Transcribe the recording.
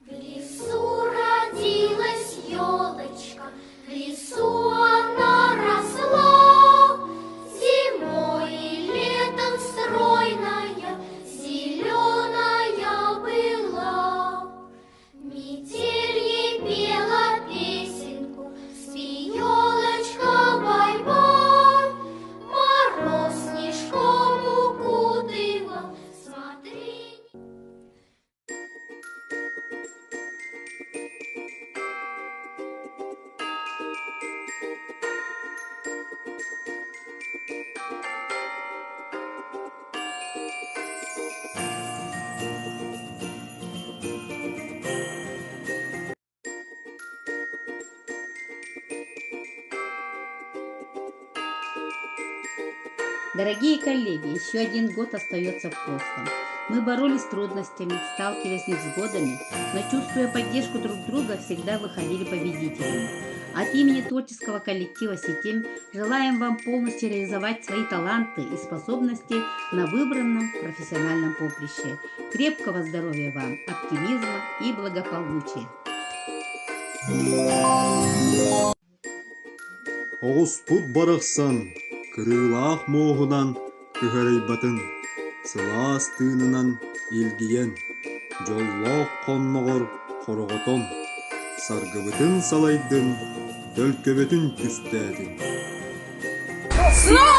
В лесу родилась елочка, в лесу она росла, Зимой и летом стройная, зеленая была. Метель ей пела песенку, спи, елочка, бай-бай, Мороз снежком укутывал, смотри. Дорогие коллеги, еще один год остается в прошлом. Мы боролись с трудностями, сталкиваясь с невзгодами, но, чувствуя поддержку друг друга, всегда выходили победителями. От имени творческого коллектива «Сетем» желаем вам полностью реализовать свои таланты и способности на выбранном профессиональном поприще. Крепкого здоровья вам, оптимизма и благополучия! Оҕуспут барахсан кырыылаах муоһунан кыһарыйбатын, сылаас тыынынан илгийэн, дьоллоох хонноҕор хороҕотон, саргыбытын салайдын, төлкөбүтүн түстээтин. С Новым!